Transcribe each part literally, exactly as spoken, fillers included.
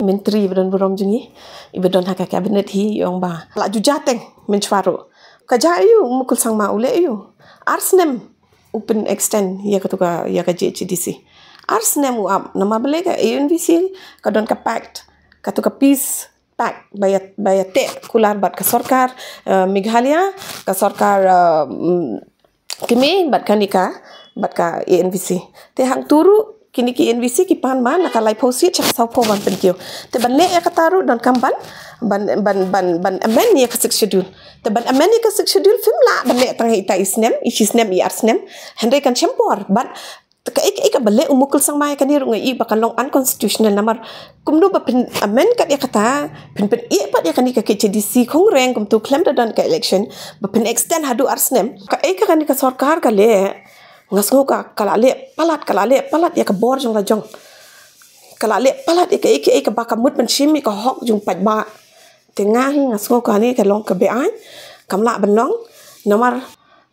Myntri ba don burom jong ngi, iba don ha ka cabinet hi, i ong ba la ju jateng mynshwa ruh. Ka jia ïa u Mukul Sangma, u leh ïa u ar snem u pyn extend ïa katu ka, ïa ka G H A D C. Ar snem u ap, namar balei? Ka A N V C ka don ka pact, katu ka peace pact, ba ïa, ba ïa teh kular bad ka sorkar eh, Meghalaya, ka sorkar eh, mm, kmie bad kane ka, bad ka A N V C. Te hangtu ruh kine ki A N V C ki pan ba na ka laiphew seat sha ka sawphew ban pynkiew. Te ban leh ïa kata ruh donkam ban, ban, ban, ban, ban amend ïa ka Sixth Schedule. Te ban amend ïa ka Sixth Schedule phim lah ban leh tang ita i snem, i shi snem, i ar snem. Hynrei kan shem por bad kaei kaei kaba leh u Mukul Sangma ïa kane ruh nga i ba ka long unconstitutional, namar kumno ba phin amend kat ïa kata, phin pyn-ïeh pat ïa kane ka K H A D C khong reng kumtu khlem da don ka election, ba phin extend haduh ar snem. Kaei ka kane ka sorkar ka leh, nga sngew ka, ka la leh palat, ka la leh palat ïa ka bor jong la jong. Ka la leh palat ïa kaei kaei kaba ka mut ban shim ïa ka hok jong paidbah. Te nga hi nga sngew kane ka long kaba aiñ, kam lah ban long. Namar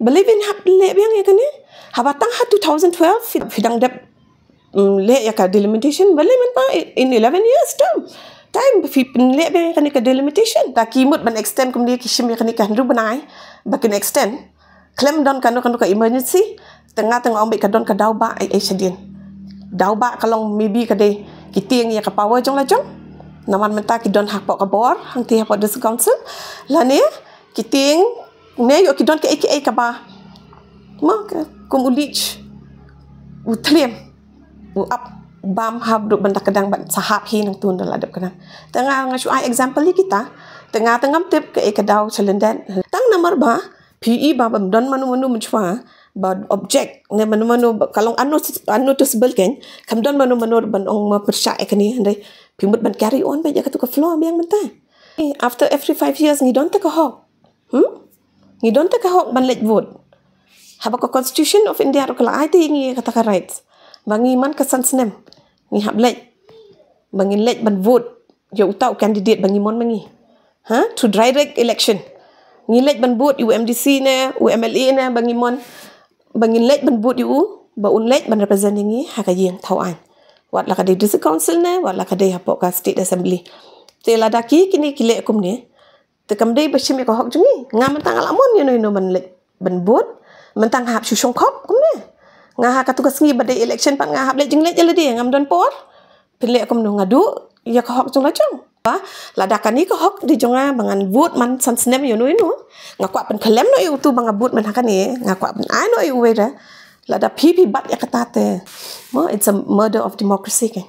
balei phin hap leh biang ïa kane? Haba tang ha two thousand twelve phi, phi dang dep mm, leh ïa ka delimitation, balei mynta in eleven years term time phi pynleh biang ïa kane ka delimitation? Ta ki mut ban extend kumne, ki shim ïa kane ka hynriew bnai ba kin extend khlem don kano kano ka emergency. Te nga, te nga ong beit ka don ka daw ba ai ai shadien. Daw ba ka long maybe ka dei ki tieng ïa ka power jong la jong. Namar mynta ki don hapoh ka bor hangti hapoh District Council, lane ki tieng ne ïoh ki don kaei kaei kaba, ma, ka kum u leech u thliem, u ap bam hap duk ban da kdang ban sahap hi nangtu nda la dep kdang. Te nga, nga shu ai example ïa kita. Te nga, te ngam tip kaei ka daw sha lyndet. Tang namar ba phi i ba bym don mano mano mynshwa ba object ne mano mano ba ka long unnotice-, unnoticeable, kein kam don mano mano ban ong ma pyrshah ïa kane, hynrei phi mut ban carry on beit ïa katu ka flow biang mynta. After every five years ngi don te ka hok. Hmm? Ngi don te ka hok ban leit vote. Haba ka Constitution of India ruh ka la ai te ïa ngi kata ka rights ba ngi man ka san snem ngi hap leit, ba ngin leit ban vote ïa uta u candidate ba ngi mon ma ngi. Ha? Through direct election. Ngi leit ban vote ïa u M D C ne u M L A ne ba ngi mon, ba ngin leit ban vote ïa u ba un leit ban represent ïa ngi ha ka ïing thaw aiñ, wat la ka dei District Council ne wat la ka dei hapoh ka State Assembly. Te lada ki kine ki leh kumne, te kam dei ba shim ïa ka hok jong ngi. Nga mynta nga la mon ïano ïano ban leit ban vote, mynta nga hap shu shongkhop kumne. Nga ha katu ka sngi ba dei election pat nga hap leit jingleit ïa lade, ngam don por. Phin leh kumno? Nga duh ïa ka hok jong la jong. Ba lada kane ka hok dei jong nga ba ngan vote man san snem ïano ïano, nga kwah pynkhlem noh ïa utu ba nga vote man ha kane, nga kwah pyn-ai noh ïa uwei re. Lada phi phi bat ïa kata te, ma, it's a murder of democracy, kein.